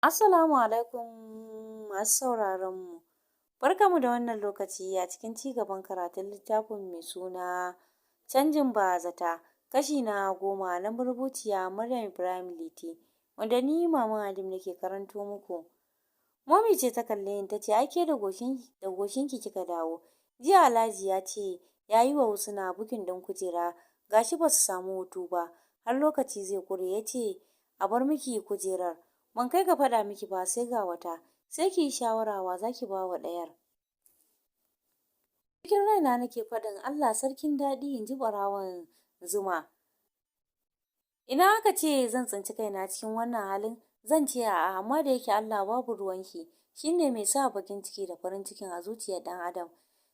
Assalamu alaikum masu sauraron mu. Barkanmu da wannan lokaci a cikin cigaban karatun littafin mai suna Canjin Bazata, kashi na 10, na marubuciya Maryam Ibrahim Liti, wanda ni Maman Halim nake karanto muku. Momi ce ta kalle ni ta ce, "Ai ke da goshin da goshinki kika dawo. Jiya Alhaji ya ce ya yi wa Husna booking ɗin kujera, gashi ba su samu hutu ba har lokaci zai kure, ya ce a bar miki kujerar. Ban kai ga faɗa miki ba sai ga wata, sai ki yi shawara wa za ki ba wa ɗayar." Cikin raina nake faɗin, "Allah sarkin daɗi," in ji ɓarawon zuma. Ina aka ce zan tsinci kaina cikin wannan halin, zan ce a'a, amma da yake Allah babu ruwan shi, shine mai sa bakin ciki da farin cikin a zuciyar ɗan adam.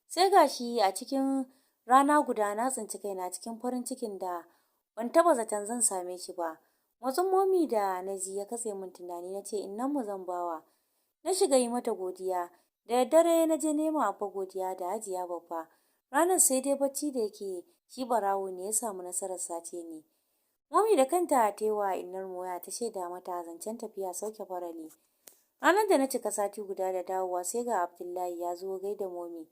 Sai gashi a cikin rana guda na tsinci kaina cikin farin cikin da ban taɓa zaton zan same shi ba. Motsin Momi da na ji ya katse min tunani. Na ce innanmu zan bawa. Na shiga yi mata godiya. Da daddare na je nema Abba godiya da Hajiya Babba. Ranar sai dai bacci, da yake shi barawo ne ya samu nasarar sace ni. Momi da kanta ta yi wa innar mu waya ta shaida mata zancen tafiya sauke farali. Ranar da na cika sati guda da dawowa, sai ga Abdullahi ya zo gaida Momi.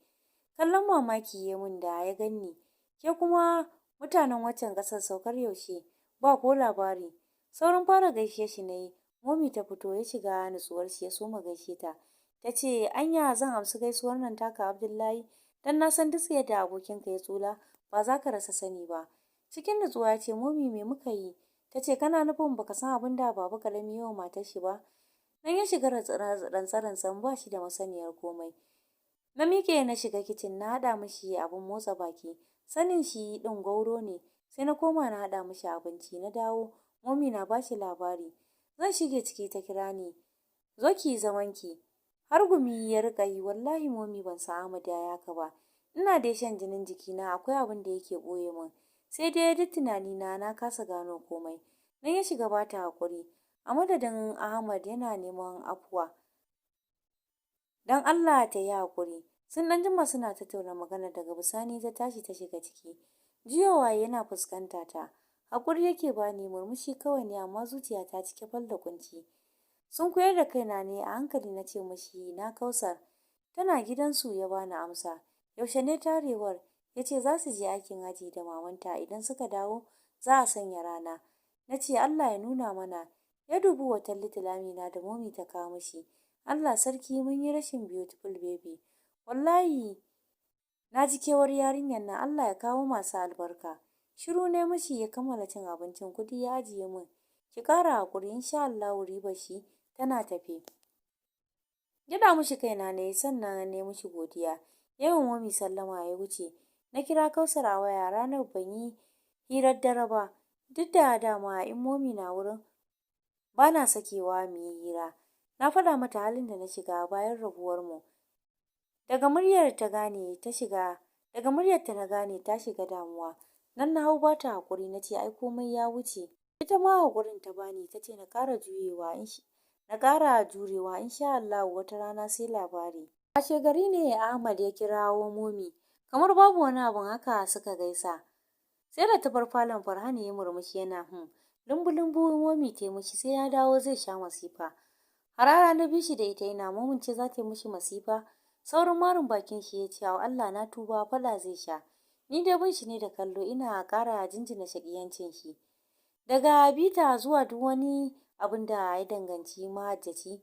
Kallon mamaki ya mun da ya ganni. "Ke kuma mutanen waccan ƙasar saukar yaushe? Ba ko labari." Saurin fara gaishe shi na yi. Momi ta fito, ya shiga nutsuwar shi ya soma gaishe ta. Ta ce, "Anya zan amsi gaisuwar nan taka, Abdullahi? Dan na san duk yadda abokinka ya tsula, ba za ka rasa sani ba." Cikin nutsuwa ya ce, "Momi, me muka yi?" Ta ce, "Kana nufin baka san abin da Baba Karami yi wa matar shi ba?" Nan ya shiga rantsa-rantsan ba shi da masaniyar komai. Na miƙe na shiga kicin na haɗa mishi abin motsa baki. Sanin shi ɗin gwauro ne. Sai na koma na haɗa mishi abinci, na dawo Momi na bashi labari. Zan shige ciki ta kira ni. "Zo ki yi zaman ki." Har gumi ya rika yi. "Wallahi Momi, ban san Ahmad ya yi haka ba. Ina dai shan jinin jikina akwai abin da yake ɓoye min. Sai dai duk tunanina na kasa gano komai." Nan ya shiga bata hakuri a madadin Ahmad, yana neman afuwa dan Allah ta yi hakuri. Sun dan jima suna tattauna magana, daga bisani ta tashi ta shiga ciki. Juyowa yana fuskanta ta. Hakuri yake bani, murmushi kawai ne, amma zuciyata cike fal da kunci. Sunkuyar da kaina ne a hankali na ce mishi, "Na Kausar?" "Tana gidansu," ya bani amsa. "Yaushe ne tarewar?" Ya ce za su je aikin haji da mamanta, idan suka dawo za a sanya rana. Na ce, "Allah ya nuna mana." Ya dubi hoton Little Amina da Momi ta kawo mishi. "Allah sarki, mun yi rashin beautiful baby. Wallahi na ji kewar yarinyar nan. Allah ya kawo masu albarka." Shiru ne mishi. Ya kammala cin abincin, kudi ya ajiye min. "Ki kara hakuri, insha Allahu ribar shi tana tafe." Gyaɗa mishi kaina ne, sannan ne mishi godiya. Yawan Momi sallama ya wuce. Na kira Kausar a waya. Ranar ban yi hirar dare ba, duk da dama in Momi na wurin bana sakewa mu yi hira. Na faɗa mata halin da na shiga bayan rabuwar mu. Daga muryar ta na gane ta shiga damuwa. Nan na hau bata hakuri, na ce ai komai ya wuce. Ita ma hakurin ta bani, ta ce na ƙara jurewa, insha Allahu wata rana sai labari. Washe gari ne Ahmad ya kirawo Momi, kamar babu wani abun haka suka gaisa. Sai da ta bar falon, Farhan ya murmushi yana lumbu lumbu. Momi ta mishi, sai ya dawo zai sha masifa. Harara na bishi da ita ina, "Momin ce za ta yi mishi masifa?" Saurin marin bakin shi ya ce, "Allah na tuba, faɗa zai sha." Ni dai bin shi ne da kallo ina ƙara jinjina shaƙiyancin shi. Daga bita zuwa duk wani abin da ya danganci mahajjaci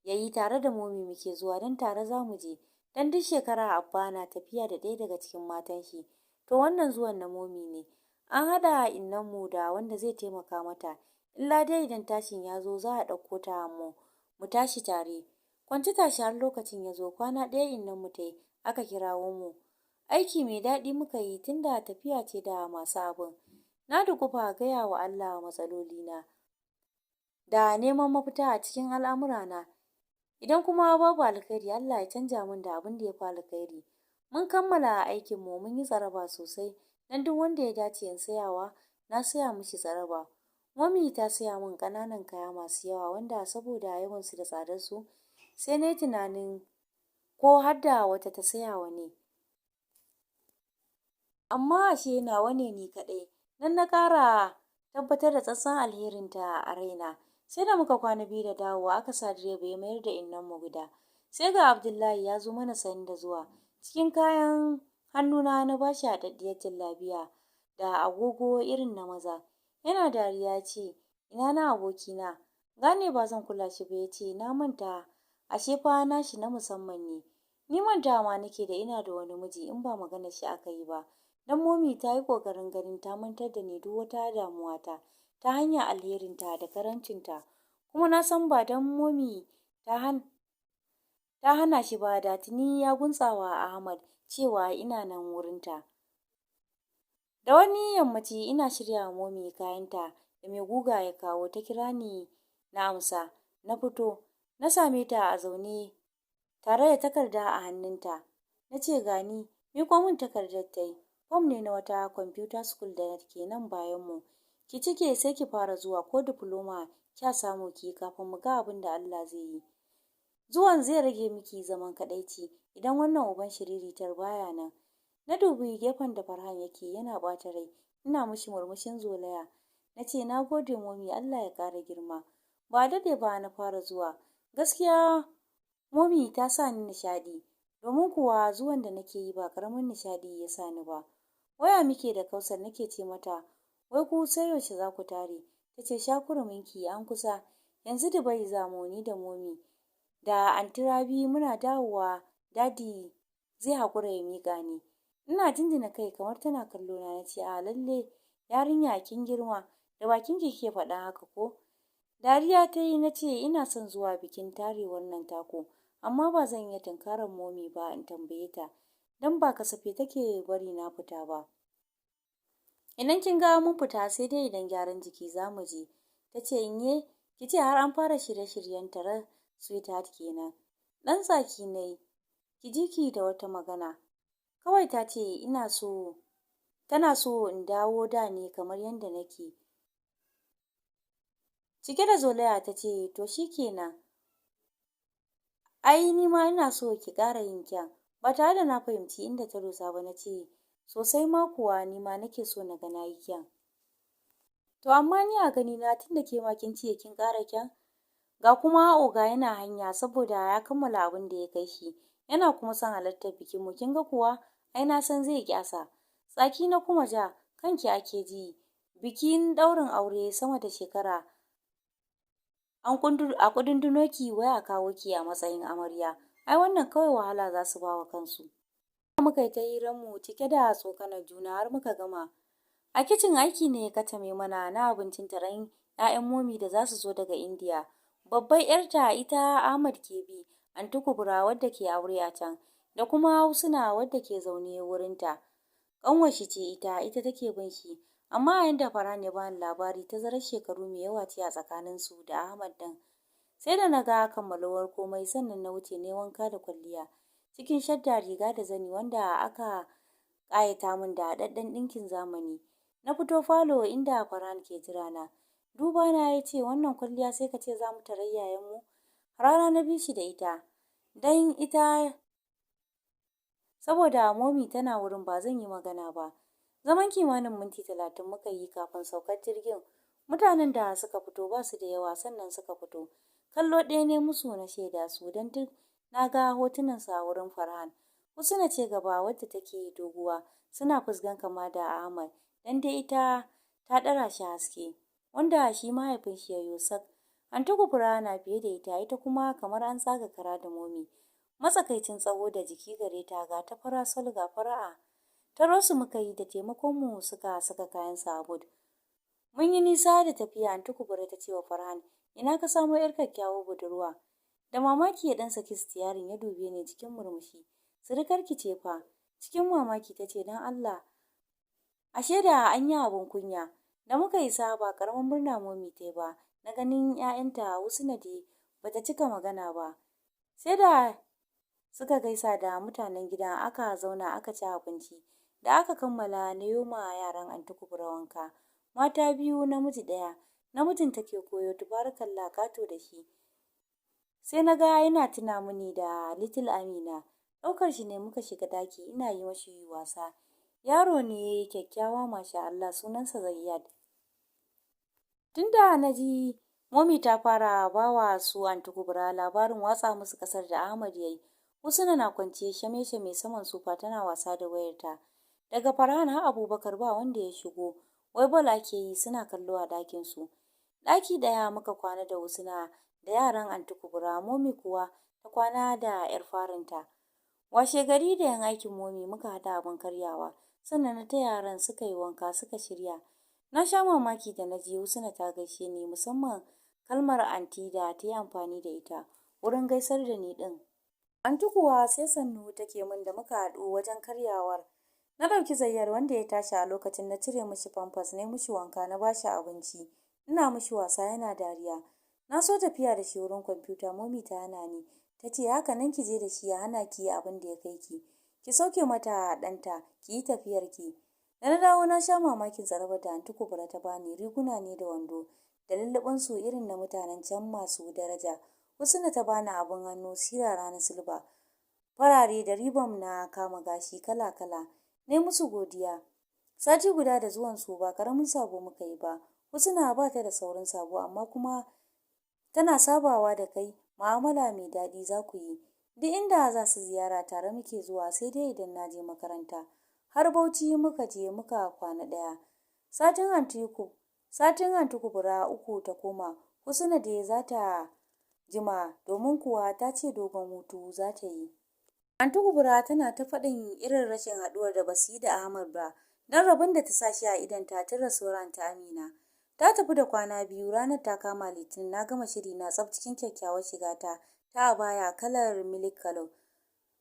ya yi, tare da Momi muke zuwa, don tare za mu je. Don duk shekara Abba na tafiya da ɗaya daga cikin matan shi, to wannan zuwan na Momi ne. An haɗa innanmu da wanda zai taimaka mata, illa dai idan tashin ya zo za a ɗauko ta mu mu tashi tare. Kwanci tashi har lokacin ya zo, kwana ɗaya innanmu ta yi aka kirawo mu. Aiki mai daɗi muka yi, tunda tafiya ce da masu abin. Na duƙufa gaya wa Allah matsalolina da neman mafita a cikin al'amurana. Idan kuma babu alkhairi, Allah ya canja min da abin da ya fi alkhairi. Mun kammala aikinmu, mun yi tsaraba sosai, dan duk wanda ya dace in sayawa na saya mishi tsaraba. Momi ta saya min ƙananan kaya masu yawa, wanda saboda yawansu da tsadarsu sai na yi tunanin ko har da wata ta sayawa ne. Amma ashe nawa ne ni kaɗai. Nan na ƙara tabbatar da tsantsan alherinta a raina. Sai da muka kwana 2 da dawowa aka sa direba ya mayar da innan mu gida. Sai ga Abdullahi ya zo mana sannu da zuwa. Cikin kayan hannuna na bashi haɗaɗɗiyar jallabiya da agogo irin na maza. Yana dariya ya ce, ina na abokina? Gane ba zan kula shi ba ya ce, na manta, ashe fa nashi na musamman ne. Ni mantawa ma nake da ina da wani miji in ba maganar shi aka yi ba. Dan Momi ta yi ƙoƙarin ganin ta mantar da ni duk wata damuwa ta ta hanyar alherinta da karamcinta. Kuma na san ba dan Momi ta hana shi ba, da tuni ya guntsawa Ahmad cewa ina nan wurinta. Da wani yammaci ina shirya wa Momi kayanta da mai guga ya kawo, ta kira ni na amsa. Na fito, na same ta a zaune tare da takarda a hannunta. Na ce gani, miƙo min takardar ta yi. Form ne na wata computer school da ke nan bayan mu. Ki cike sai ki fara zuwa, ko diploma kya samu ki kafin mu ga abin da Allah zai yi. Zuwan zai rage miki zaman kaɗaici idan wannan uban shiriritar baya nan. Na dubi gefen da Farhan yake yana ɓata rai. Ina mishi murmushin zolaya. Na ce na gode Momi, Allah ya ƙara girma. Ba a daɗe ba na fara zuwa. Gaskiya Momi ta sa ni nishaɗi. Domin kuwa zuwan da nake yi ba ƙaramin nishaɗi ya sa ni ba. Waya muke da Kausar, nake ce mata, wai ku sai yaushe za ku tare? Ta ce sha kuruminki, an kusa. Yanzu Dubai za mu ni da Momi da Anty Rabi, muna dawowa Daddy zai haƙura ya miƙa ni. Ina jinjina kai kamar tana kallo na, nace a lalle yarinya kin girma, da bakin ki kike faɗa haka ko? Dariya ta yi. Nace ina son zuwa bikin tarewar nan taku, amma ba zan iya tunkarar Momi ba in tambaye ta, dan ba kasafe take bari na fita ba. Idan kin ga mun fita sai dai idan gyaran jiki za mu je. Ta ce inye, ki ce har an fara shirye-shiryen tarar sweetheart kenan. Dan tsaki na yi. Ki ji ki da wata magana. Kawai ta ce ina so, tana so in dawo da ne kamar yadda nake. Cike da zolaya ta ce to shikenan. Ai ni ma ina so ki ƙara yin kyan. Ba tare da na fahimci inda ta dosa ba na ce sosai ma kuwa, ni ma nake so na ga na yi kyan. To amma ni a gani na tunda ke ma kin ce kin ƙara kyan, ga kuma oga yana hanya saboda ya kammala abin da ya kai shi, yana kuma son halartar bikin mu, kin ga kuwa ai na san zai kyasa. Tsaki na kuma ja, kanki ake ji. Bikin ɗaurin aure sama da shekara an a kudunduno ki wai a kawo ki a matsayin amarya. Ai wannan kawai wahala za su ba wa kansu. Muka yi ta hirar mu cike da tsokanar juna har muka gama. A kicin aiki ne ya katame mana na abincin taron 'ya'yan Momi da za su zo daga Indiya. Babbar 'yarta ita Ahmad ke bi, Anty Kubra wadda ke aure a can, da kuma Husna wadda ke zaune wurinta. Ƙanwar shi ce ita, ita take bin shi. Amma a yanda Farhan ya bani labari, tazarar shekaru mai yawa ce a tsakanin su da Ahmad din. Sai da na ga kammaluwar komai sannan na wuce ne wanka da kwalliya. Cikin shadda, riga da zani wanda aka ƙayata min da haɗaɗɗen ɗinkin zamani. Na fito falo inda Farhan ke jira na. Duba na ya ce wannan kwalliya sai ka ce za mu tarar yayan mu. Rana na bi shi da ita. Dan ita saboda Momi tana wurin ba zan yi magana ba. Zaman kimanin minti 30 muka yi kafin saukar jirgin. Mutanen da suka fito ba su da yawa sannan suka fito. Kallo ɗaya ne musu na shaida su, don duk na ga hotunan su a wurin Farhan. Husna ce gaba wadda take doguwa, suna fusgan kama da Ahmad, dan dai ita ta ɗara shi haske, wanda shi mahaifin shi ya yo sak. Anty Kubra na biye da ita, ita kuma kamar an tsaga kara da Momi. Matsakaicin tsawo da jiki gare ta, ga ta fara sol ga fara'a. Taro su muka yi, da taimakon mu suka saka kayan su a boot. Mun yi nisa da tafiya Anty Kubra ta ce wa Farhan, ina ka samo yar kyakkyawar budurwa? Da mamaki ya dan saki sitiyarin ya dube ni cikin murmushi. Surukarki ce fa. Cikin mamaki ta ce dan Allah. Ashe da an yi abun kunya. Da muka isa ba karamin murna Momi ta ba na ganin 'ya'yanta. Husna dai bata cika magana ba. Sai da suka gaisa da mutanen gidan aka zauna aka ci abinci. Da aka kammala na yo ma yaran Anty Kubra wanka. Mata biyu, namiji ɗaya. Namijin take koyo, tubarakallah, ƙato da shi. Sai na ga yana tuna mini da Little Amina. Ɗaukar shi ne muka shiga daki ina yi mashi wasa. Yaro ne kyakkyawa, masha Allah, sunansa Zayyad. Tunda na ji Momi ta fara bawa su Anti Kubra labarin watsa musu kasar da Ahmad yayi. Husna na kwance shame-shame saman sofa tana wasa da wayarta. Daga Farhan har Abubakar ba wanda ya shigo. Wai ball ake yi suna kallo a ɗakin su. Ɗaki ɗaya muka kwana da Husna da yaran Anti Kubra, Momi kuwa ta kwana da 'yar farinta. Washe gari da 'yan aikin Momi muka haɗa abin karyawa, sannan na taya yaran suka yi wanka suka shirya. Na sha mamaki da na ji Husna ta gaishe ni, musamman kalmar anti da ta yi amfani da ita wurin gaisar da ni ɗin. Anti kuwa sai sannu take min da muka haɗu wajen karyawar. Na ɗauki Zayyar wanda ya tashi a lokacin, na cire mishi famfas, na mishi wanka, na bashi abinci. Ina mishi wasa yana dariya. Na so tafiya da shi wurin kwamfuta, Momi ta hana ni. Ta ce haka nan ki je da shi ya hana ki abin da ya kai ki. Ki sauke mata ɗanta, ki yi tafiyar ki. Da na dawo na sha mamakin tsarabar da Anti Kubra ta bani, riguna ne da wando da lulluɓin su irin na mutanen can masu daraja. Husna ta bani abin hannu sirara na silba, farare da ribam na kama gashi kala kala. Na yi musu godiya. Sati guda da zuwan su ba karamin sabo muka yi ba. Husna ba ta da saurin sabo, amma kuma tana sabawa da kai, mu'amala mai daɗi za ku yi. Duk inda za su ziyara tare muke zuwa, sai dai idan na je makaranta. Har Bauchi muka je muka kwana ɗaya. Satin Anti Kubra uku ta koma. Husna dai za ta jima, domin kuwa ta ce dogon hutu za ta yi. Anti Kubra tana ta faɗin irin rashin haɗuwar da basu yi da Ahmad ba, don rabon da ta sa shi a idonta tun rasuwar Anti Amina. Ta tafi da kwana 2, ranar ta kama Litinin, na gama shiri na tsaf cikin kyakkyawar shigata ta abaya kalar milk color.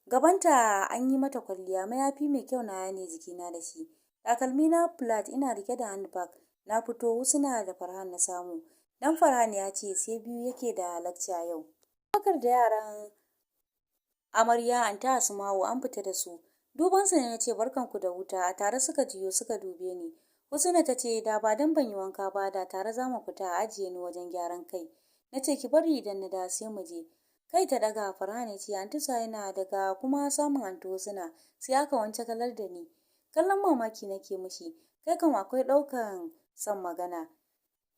Gabanta an yi mata kwalliya, mayafi mai kyau na yane jikina da shi. Takalmi na flat, ina rike da handbag. Na fito, Husna da Farhan na samu. Dan Farhan ya ce sai 2 yake da lecture yau. Abubakar da yaran amarya Anti Asma'u an fita da su. Duban su ne na ce barkanku da huta, a tare suka jiyo suka dube ni. Husna ta ce da ba dan ban yi wanka ba da tare za mu fita a ajiye ni wajen gyaran kai. Na ce ki bari idan na da sai mu je. Kai ta daga. Farhan ya ce Anti Suhaina, daga kuma samun Anti Husna sai aka wance kalar da ni. Kallon mamaki nake mishi, kai kam akwai ɗaukan son magana.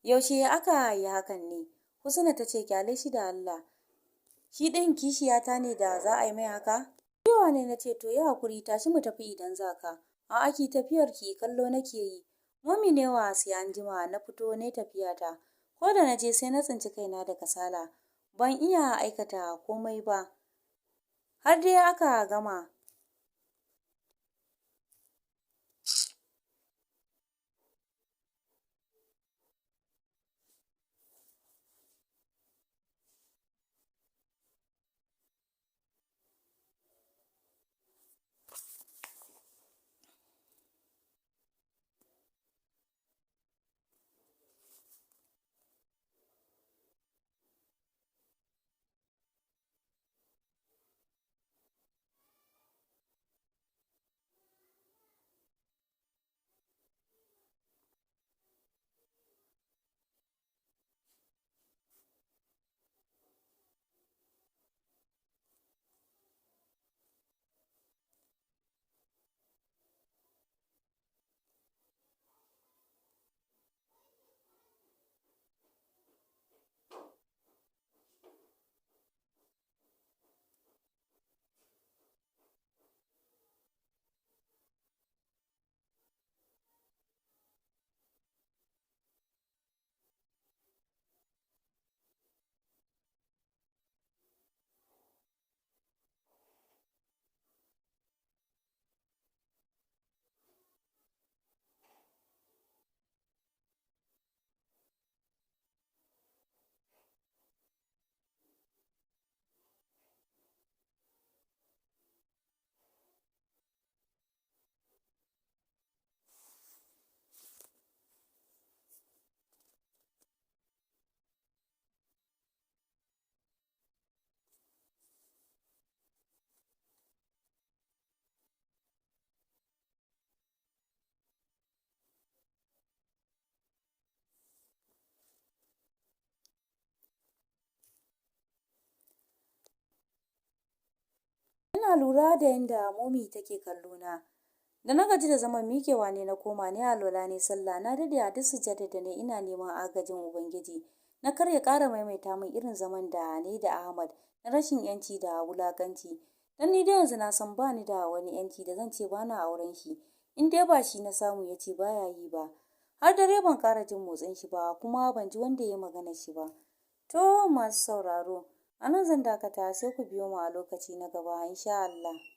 Yaushe aka yi hakan ne? Husna ta ce kyale shi da Allah. Shi ɗin kishiyata ne da za a yi mai haka? Cewa ne na ce to yi hakuri, tashi mu tafi idan za ka. A'a ki tafiyar ki, kallo nake yi. Momi ne wa sai an jima, na fito ne tafiyata. Ko da na je sai na tsinci kaina da kasala. Ban iya aikata komai ba. Har dai aka gama. Ina lura da yanda Momi take kallo na. Da na gaji da zaman miƙewa ne na koma ne alwala ne sallah, na dade a duk sujjadar da ne ina neman agajin Ubangiji. Na kar ya ƙara maimaita min irin zaman da ni da Ahmad na rashin yanci da wulakanci. Dan ni dai yanzu na san ba ni da wani yanci da zan ce bana auren shi, in dai ba shi na samu ya ce baya yi ba. Har dare ban ƙara jin motsin shi ba, kuma ban ji wanda ya magana shi ba. To masu sauraro, a nan zan dakata, sai ku biyo mu a lokaci na gaba insha Allah.